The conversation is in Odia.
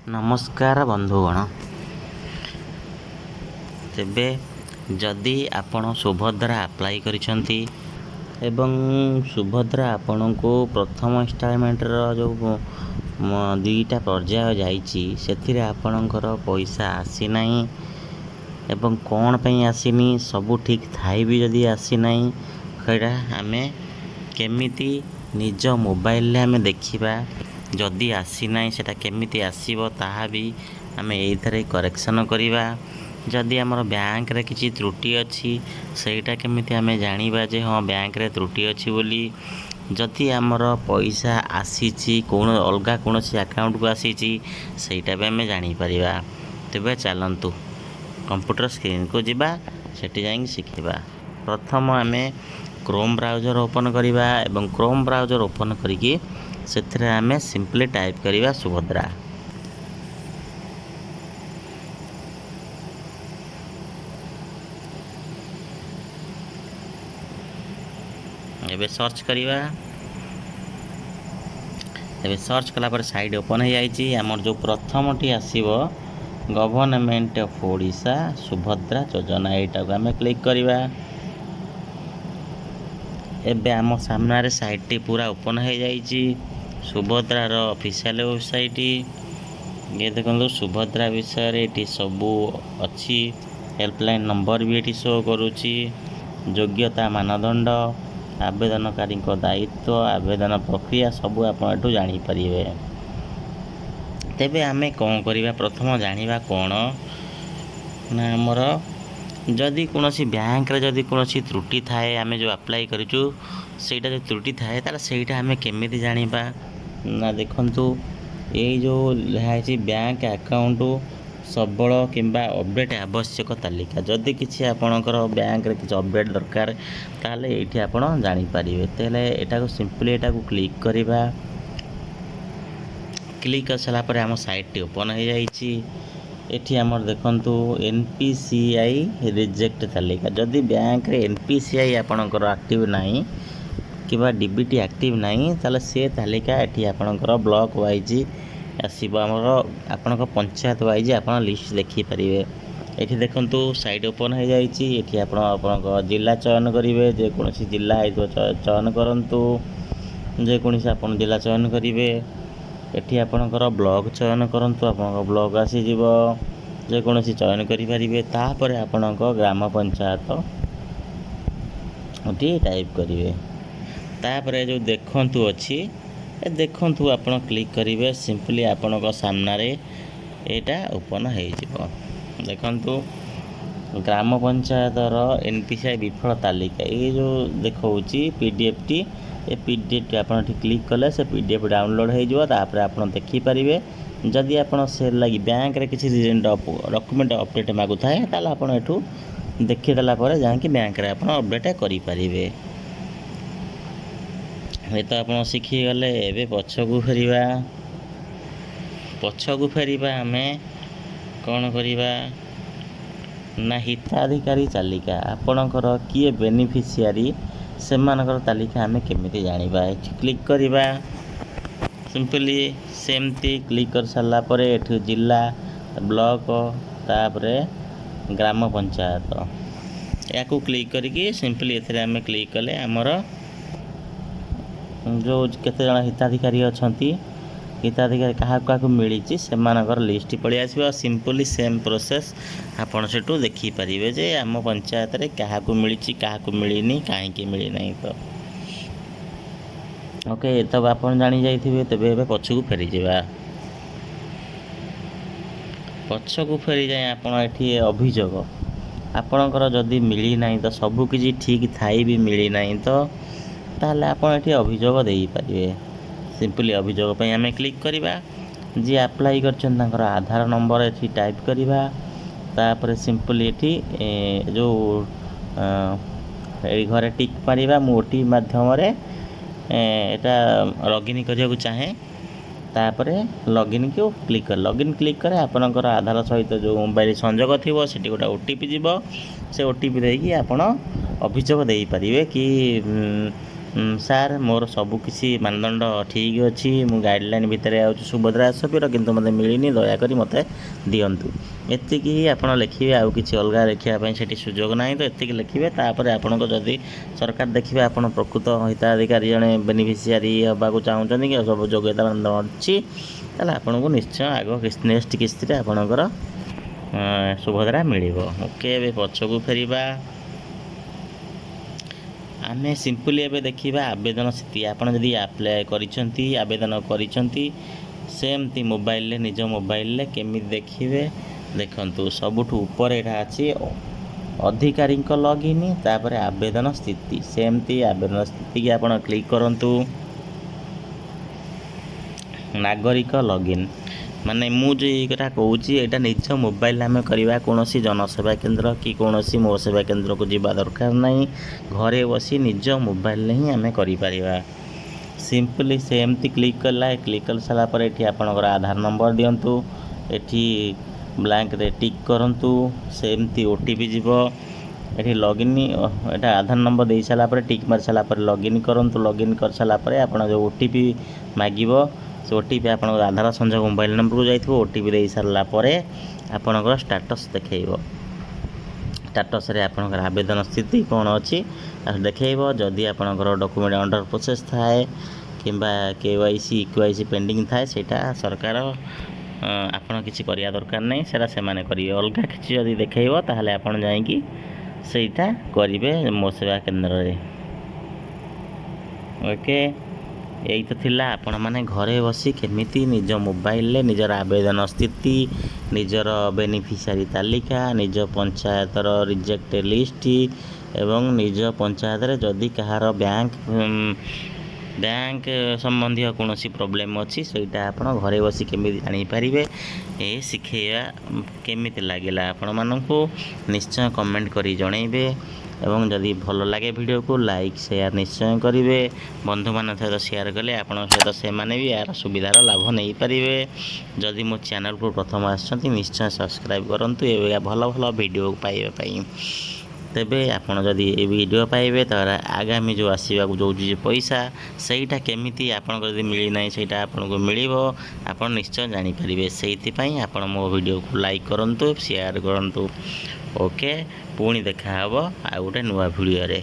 ନମସ୍କାର ବନ୍ଧୁଗଣ। ତେବେ ଯଦି ଆପଣ ସୁଭଦ୍ରା ଆପ୍ଲାଏ କରିଛନ୍ତି ଏବଂ ସୁଭଦ୍ରା ଆପଣଙ୍କୁ ପ୍ରଥମ ଇନଷ୍ଟଲମେଣ୍ଟର ଯେଉଁ ଦୁଇଟା ପର୍ଯ୍ୟାୟ ଯାଇଛି, ସେଥିରେ ଆପଣଙ୍କର ପଇସା ଆସିନାହିଁ ଏବଂ କ'ଣ ପାଇଁ ଆସିନି, ସବୁ ଠିକ୍ ଥାଇ ବି ଯଦି ଆସିନାହିଁ, ସେଇଟା ଆମେ କେମିତି ନିଜ ମୋବାଇଲରେ ଆମେ ଦେଖିବା? ଯଦି ଆସିନାହିଁ, ସେଇଟା କେମିତି ଆସିବ, ତାହା ବି ଆମେ ଏଇଥିରେ କରେକ୍ସନ୍ କରିବା। ଯଦି ଆମର ବ୍ୟାଙ୍କରେ କିଛି ତ୍ରୁଟି ଅଛି, ସେଇଟା କେମିତି ଆମେ ଜାଣିବା ଯେ ହଁ, ବ୍ୟାଙ୍କରେ ତ୍ରୁଟି ଅଛି ବୋଲି? ଯଦି ଆମର ପଇସା ଆସିଛି, ଅଲଗା କୌଣସି ଆକାଉଣ୍ଟକୁ ଆସିଛି, ସେଇଟା ବି ଆମେ ଜାଣିପାରିବା। ତେବେ ଚାଲନ୍ତୁ କମ୍ପ୍ୟୁଟର ସ୍କ୍ରିନ୍କୁ ଯିବା, ସେଠି ଯାଇକି ଶିଖିବା। ପ୍ରଥମ ଆମେ କ୍ରୋମ୍ ବ୍ରାଉଜର୍ ଓପନ୍ କରିବା ଏବଂ କ୍ରୋମ୍ ବ୍ରାଉଜର୍ ଓପନ୍ କରିକି ସେଥିରେ ଆମେ ସିମ୍ପଲି ଟାଇପ୍ କରିବା ସୁଭଦ୍ରା। ଏବେ ସର୍ଚ୍ଚ କରିବା। ଏବେ ସର୍ଚ୍ଚ କଲା ପରେ ସାଇଟ୍ ଓପନ୍ ହେଇଯାଇଛି। ଆମର ଯେଉଁ ପ୍ରଥମଟି ଆସିବ, ଗଭର୍ଣ୍ଣମେଣ୍ଟ ଅଫ୍ ଓଡ଼ିଶା ସୁଭଦ୍ରା ଯୋଜନା, ଏଇଟାକୁ ଆମେ କ୍ଲିକ୍ କରିବା। ଏବେ ଆମ ସାମ୍ନାରେ ସାଇଟ୍ଟି ପୁରା ଓପନ୍ ହେଇଯାଇଛି, ସୁଭଦ୍ରାର ଅଫିସିଆଲ ୱେବସାଇଟ୍। ଇଏ ଦେଖନ୍ତୁ, ସୁଭଦ୍ରା ବିଷୟରେ ଏଠି ସବୁ ଅଛି। ହେଲ୍ପଲାଇନ୍ ନମ୍ବର ବି ଏଠି ଶୋ କରୁଛି। ଯୋଗ୍ୟତା ମାନଦଣ୍ଡ, ଆବେଦନକାରୀଙ୍କ ଦାୟିତ୍ୱ, ଆବେଦନ ପ୍ରକ୍ରିୟା ସବୁ ଆପଣ ଏଠୁ ଜାଣିପାରିବେ। ତେବେ ଆମେ କ'ଣ କରିବା? ପ୍ରଥମ ଜାଣିବା କ'ଣ ନା, ଆମର ଯଦି କୌଣସି ବ୍ୟାଙ୍କରେ ଯଦି କୌଣସି ତ୍ରୁଟି ଥାଏ, ଆମେ ଯେଉଁ ଆପ୍ଲାଏ କରିଛୁ ସେଇଟା ଯଦି ତ୍ରୁଟି ଥାଏ, ତାହେଲେ ସେଇଟା ଆମେ କେମିତି ଜାଣିବା? ନା ଦେଖନ୍ତୁ, ଏଇ ଯେଉଁ ଲେଖା ହେଇଛି ବ୍ୟାଙ୍କ ଆକାଉଣ୍ଟ ସବଳ କିମ୍ବା ଅପଡ଼େଟ୍ ଆବଶ୍ୟକ ତାଲିକା, ଯଦି କିଛି ଆପଣଙ୍କର ବ୍ୟାଙ୍କରେ କିଛି ଅପଡ଼େଟ୍ ଦରକାର, ତାହେଲେ ଏଇଠି ଆପଣ ଜାଣିପାରିବେ। ତାହେଲେ ଏଟାକୁ ସିମ୍ପଲି ଏଟାକୁ କ୍ଲିକ୍ କରିବା। କ୍ଲିକ୍ କରିସାରିଲା ପରେ ଆମ ସାଇଟ୍ଟି ଓପନ୍ ହେଇଯାଇଛି। ଏଠି ଆମର ଦେଖନ୍ତୁ, N P C I reject ତାଲିକା। ଯଦି ବ୍ୟାଙ୍କରେ ଏନ୍ ପି ସି I ଆପଣଙ୍କର ଆକ୍ଟିଭ୍ ନାହିଁ କିମ୍ବା ଡି ବି ଟି ଆକ୍ଟିଭ୍ ନାହିଁ, ତାହେଲେ ସେ ତାଲିକା ଏଠି ଆପଣଙ୍କର ବ୍ଲକ୍ ୱାଇଜ୍ ଆସିବ। ଆମର ଆପଣଙ୍କ ପଞ୍ଚାୟତ ୱାଇଜ୍ ଆପଣ ଲିଷ୍ଟ ଦେଖିପାରିବେ। ଏଠି ଦେଖନ୍ତୁ, ସାଇଟ୍ ଓପନ୍ ହେଇଯାଇଛି। ଏଠି ଆପଣ ଆପଣଙ୍କ ଜିଲ୍ଲା ଚୟନ କରିବେ। ଯେକୌଣସି ଜିଲ୍ଲା ହେଇଥିବ, ଚୟନ କରନ୍ତୁ। ଯେକୌଣସି ଆପଣ ଜିଲ୍ଲା ଚୟନ କରିବେ। ଏଠି ଆପଣଙ୍କର ବ୍ଲକ୍ ଚୟନ କରନ୍ତୁ, ଆପଣଙ୍କ ବ୍ଲକ୍ ଆସିଯିବ। ଯେକୌଣସି ଚୟନ କରିପାରିବେ। ତାପରେ ଆପଣଙ୍କ ଗ୍ରାମ ପଞ୍ଚାୟତ ଏଠି ଟାଇପ୍ କରିବେ। ତାପରେ ଯେଉଁ ଦେଖନ୍ତୁ ଅଛି, ଏ ଦେଖନ୍ତୁ ଆପଣ କ୍ଲିକ୍ କରିବେ। ସିମ୍ପଲି ଆପଣଙ୍କ ସାମ୍ନାରେ ଏଇଟା ଓପନ୍ ହେଇଯିବ। ଦେଖନ୍ତୁ, ଗ୍ରାମ ପଞ୍ଚାୟତର ଏନ୍ ପି ସି I ବିଫଳ ତାଲିକା ଏଇ ଯେଉଁ ଦେଖାଉଛି ପି ଡି ଏଫ୍ଟି, ଏ ପି ଡି ଏଫ୍ଟି ଆପଣ ଏଠି କ୍ଲିକ୍ କଲେ ସେ ପି ଡି ଏଫ୍ ଡାଉନଲୋଡ଼୍ ହେଇଯିବ। ତାପରେ ଆପଣ ଦେଖିପାରିବେ। ଯଦି ଆପଣ ସେ ଲାଗି ବ୍ୟାଙ୍କରେ କିଛି ଡକୁମେଣ୍ଟ ଅପଡ଼େଟ୍ ମାଗୁଥାଏ, ତାହେଲେ ଆପଣ ଏଠୁ ଦେଖିଦେଲା ପରେ ଯାଇକି ବ୍ୟାଙ୍କରେ ଆପଣ ଅପଡ଼େଟ୍ କରିପାରିବେ। ଏ ତ ଆପଣ ଶିଖିଗଲେ। ଏବେ ପଛକୁ ଫେରିବା। ପଛକୁ ଫେରିବା, ଆମେ କ'ଣ କରିବା ନା, ହିତାଧିକାରୀ ତାଲିକା, ଆପଣଙ୍କର କିଏ ବେନିଫିସିଆରୀ, ସେମାନଙ୍କର ତାଲିକା ଆମେ କେମିତି ଜାଣିବା? ଏଠି କ୍ଲିକ୍ କରିବା। ସିମ୍ପଲି ସେମିତି କ୍ଲିକ୍ କରିସାରିଲା ପରେ ଏଠୁ ଜିଲ୍ଲା, ବ୍ଲକ, ତାପରେ ଗ୍ରାମ ପଞ୍ଚାୟତ, ଏହାକୁ କ୍ଲିକ୍ କରିକି ସିମ୍ପଲି ଏଥିରେ ଆମେ କ୍ଲିକ୍ କଲେ ଆମର ଯେଉଁ କେତେ ଜଣ ହିତାଧିକାରୀ ଅଛନ୍ତି, ହିତାଧିକାରୀ କାହାକୁ କାହାକୁ ମିଳିଛି, ସେମାନଙ୍କର ଲିଷ୍ଟ ପଳେଇ ଆସିବ। ସିମ୍ପଲି ସେମ୍ ପ୍ରୋସେସ୍ ଆପଣ ସେଠୁ ଦେଖିପାରିବେ ଯେ ଆମ ପଞ୍ଚାୟତରେ କାହାକୁ ମିଳିଛି, କାହାକୁ ମିଳିନି, କାହିଁକି ମିଳିନାହିଁ। ତ ଓକେ, ତ ଆପଣ ଜାଣି ଯାଇଥିବେ। ତେବେ ଏବେ ପଛକୁ ଫେରିଯିବା। ପଛକୁ ଫେରିଯାଇ ଆପଣ ଏଠି ଅଭିଯୋଗ, ଆପଣଙ୍କର ଯଦି ମିଳିନାହିଁ ତ, ସବୁ କିଛି ଠିକ୍ ଥାଇ ବି ମିଳିନାହିଁ ତ, ତାହେଲେ ଆପଣ ଏଠି ଅଭିଯୋଗ ଦେଇପାରିବେ। ସିମ୍ପଲି ଅଭିଯୋଗ ପାଇଁ ଆମେ କ୍ଲିକ୍ କରିବା। ଯିଏ ଆପ୍ଲାଏ କରିଛନ୍ତି, ତାଙ୍କର ଆଧାର ନମ୍ବର ଏଠି ଟାଇପ୍ କରିବା। ତାପରେ ସିମ୍ପଲି ଏଠି ଯେଉଁ ଏଇ ଘରେ ଟିକ୍ ମାରିବା, ମୁଁ ଓ ଟି ପି ମାଧ୍ୟମରେ ଏଇଟା ଲଗ୍ଇନ୍ କରିବାକୁ ଚାହେଁ। ତାପରେ ଲଗ୍ଇନ୍କୁ କ୍ଲିକ୍ କରେ। ଲଗ୍ଇନ୍ କ୍ଲିକ୍ କରେ, ଆପଣଙ୍କର ଆଧାର ସହିତ ଯେଉଁ ମୋବାଇଲ ସଂଯୋଗ ଥିବ, ସେଠି ଗୋଟେ ଓ ଟି ପି ଯିବ। ସେ ଓ ଟି ପି ଦେଇକି ଆପଣ ଅଭିଯୋଗ ଦେଇପାରିବେ କି ସାର୍, ମୋର ସବୁ କିଛି ମାନଦଣ୍ଡ ଠିକ୍ ଅଛି, ମୁଁ ଗାଇଡ଼ଲାଇନ୍ ଭିତରେ ଆଉଛି ସୁଭଦ୍ରା ଏସ୍ଓପିର, କିନ୍ତୁ ମୋତେ ମିଳିନି, ଦୟାକରି ମୋତେ ଦିଅନ୍ତୁ। ଏତିକି ହିଁ ଆପଣ ଲେଖିବେ। ଆଉ କିଛି ଅଲଗା ଲେଖିବା ପାଇଁ ସେଠି ସୁଯୋଗ ନାହିଁ। ତ ଏତିକି ଲେଖିବେ। ତାପରେ ଆପଣଙ୍କ ଯଦି ସରକାର ଦେଖିବେ ଆପଣ ପ୍ରକୃତ ହିତାଧିକାରୀ, ଜଣେ ବେନିଫିସିଆରୀ ହେବାକୁ ଚାହୁଁଛନ୍ତି କି ସବୁ ଯୋଗ୍ୟତା ମାନଦଣ୍ଡ ଅଛି, ତାହେଲେ ଆପଣଙ୍କୁ ନିଶ୍ଚୟ ଆଗ ନେକ୍ସଟ କିସ୍ତିରେ ଆପଣଙ୍କର ସୁଭଦ୍ରା ମିଳିବ। ଓକେ, ଏବେ ପଛକୁ ଫେରିବା। ଆମେ ସିମ୍ପଲି ଏବେ ଦେଖିବା ଆବେଦନ ସ୍ଥିତି। ଆପଣ ଯଦି ଆପ୍ଲାଏ କରିଛନ୍ତି, ଆବେଦନ କରିଛନ୍ତି, ସେମିତି ମୋବାଇଲରେ, ନିଜ ମୋବାଇଲରେ କେମିତି ଦେଖିବେ? ଦେଖନ୍ତୁ, ସବୁଠୁ ଉପରେ ଏଇଟା ଅଛି ଅଧିକାରୀଙ୍କ ଲଗଇନ୍, ତାପରେ ଆବେଦନ ସ୍ଥିତି। ସେମିତି ଆବେଦନ ସ୍ଥିତିକି ଆପଣ କ୍ଲିକ୍ କରନ୍ତୁ। ନାଗରିକ ଲଗଇନ୍ ମାନେ ମୁଁ ଯେଉଁ ଏଇ କଥା କହୁଛି, ଏଇଟା ନିଜ ମୋବାଇଲରେ ଆମେ କରିବା। କୌଣସି ଜନସେବା କେନ୍ଦ୍ର କି କୌଣସି ମୋ ସେବା କେନ୍ଦ୍ରକୁ ଯିବା ଦରକାର ନାହିଁ। ଘରେ ବସି ନିଜ ମୋବାଇଲରେ ହିଁ ଆମେ କରିପାରିବା। ସିମ୍ପଲି ସେମିତି କ୍ଲିକ୍ କଲା। କ୍ଲିକ୍ କରିସାରିଲା ପରେ ଏଠି ଆପଣଙ୍କର ଆଧାର ନମ୍ବର ଦିଅନ୍ତୁ। ଏଠି ବ୍ଲାଙ୍କରେ ଟିକ୍ କରନ୍ତୁ। ସେମିତି ଓଟିପି ଯିବ। ଏଠି ଲଗଇନ୍, ଏଇଟା ଆଧାର ନମ୍ବର ଦେଇ ସାରିଲା ପରେ, ଟିକ୍ ମାରି ସାରିଲା ପରେ ଲଗଇନ୍ କରନ୍ତୁ। ଲଗଇନ୍ କରିସାରିଲା ପରେ ଆପଣ ଯେଉଁ ଓଟିପି ମାଗିବ, ସେ ଓଟିପି ଆପଣଙ୍କ ଆଧାର ସଂଯୋଗ ମୋବାଇଲ ନମ୍ବରକୁ ଯାଇଥିବ। ଓଟିପି ଦେଇ ସାରିଲା ପରେ ଆପଣଙ୍କର ଷ୍ଟାଟସ୍ ଦେଖେଇବ। ଷ୍ଟାଟସ୍ରେ ଆପଣଙ୍କର ଆବେଦନ ସ୍ଥିତି କ'ଣ ଅଛି ଦେଖେଇବ। ଯଦି ଆପଣଙ୍କର ଡକୁମେଣ୍ଟ ଅଣ୍ଡର ପ୍ରୋସେସ୍ ଥାଏ କିମ୍ବା କେୱାଇସି, ଇକେୱାଇସି ପେଣ୍ଡିଂ ଥାଏ, ସେଇଟା ସରକାର, ଆପଣ କିଛି କରିବା ଦରକାର ନାହିଁ, ସେଇଟା ସେମାନେ କରିବେ। ଅଲଗା କିଛି ଯଦି ଦେଖେଇବ, ତାହେଲେ ଆପଣ ଯାଇକି ସେଇଟା କରିବେ ମୋ ସେବା କେନ୍ଦ୍ରରେ। ଓକେ, ଏଇ ତ ଥିଲା ଆପଣମାନେ ଘରେ ବସି କେମିତି ନିଜ ମୋବାଇଲରେ ନିଜର ଆବେଦନ ସ୍ଥିତି, ନିଜର ବେନିଫିସିଆରୀ ତାଲିକା, ନିଜ ପଞ୍ଚାୟତର ରିଜେକ୍ଟ ଲିଷ୍ଟ ଏବଂ ନିଜ ପଞ୍ଚାୟତରେ ଯଦି କାହାର ବ୍ୟାଙ୍କ ବ୍ୟାଙ୍କ ସମ୍ବନ୍ଧୀୟ କୌଣସି ପ୍ରୋବ୍ଲେମ୍ ଅଛି, ସେଇଟା ଆପଣ ଘରେ ବସି କେମିତି ଜାଣିପାରିବେ, ଏ ଶିଖେଇବା କେମିତି ଲାଗିଲା ଆପଣମାନଙ୍କୁ ନିଶ୍ଚୟ କମେଣ୍ଟ କରି ଜଣେଇବେ। ଏବଂ ଯଦି ଭଲ ଲାଗେ ଭିଡ଼ିଓକୁ, ଲାଇକ୍, ସେୟାର ନିଶ୍ଚୟ କରିବେ। ବନ୍ଧୁମାନଙ୍କ ସହିତ ସେୟାର କଲେ ଆପଣଙ୍କ ସହିତ ସେମାନେ ବି ଏହାର ସୁବିଧାର ଲାଭ ନେଇପାରିବେ। ଯଦି ମୋ ଚ୍ୟାନେଲକୁ ପ୍ରଥମ ଆସିଛନ୍ତି, ନିଶ୍ଚୟ ସବସ୍କ୍ରାଇବ୍ କରନ୍ତୁ ଏଭଳିଆ ଭଲ ଭଲ ଭିଡ଼ିଓ ପାଇବା ପାଇଁ। ତେବେ ଆପଣ ଯଦି ଏ ଭିଡ଼ିଓ ପାଇବେ, ତାହେଲେ ଆଗାମୀ ଯେଉଁ ଆସିବାକୁ ଯାଉଛି ଯେ ପଇସା, ସେଇଟା କେମିତି ଆପଣଙ୍କର ଯଦି ମିଳିନାହିଁ, ସେଇଟା ଆପଣଙ୍କୁ ମିଳିବ, ଆପଣ ନିଶ୍ଚୟ ଜାଣିପାରିବେ। ସେଇଥିପାଇଁ ଆପଣ ମୋ ଭିଡ଼ିଓକୁ ଲାଇକ୍ କରନ୍ତୁ, ସେୟାର କରନ୍ତୁ। ଓକେ, ପୁଣି ଦେଖାହେବ ଆଉ ଗୋଟେ ନୂଆ ଭିଡ଼ିଓରେ।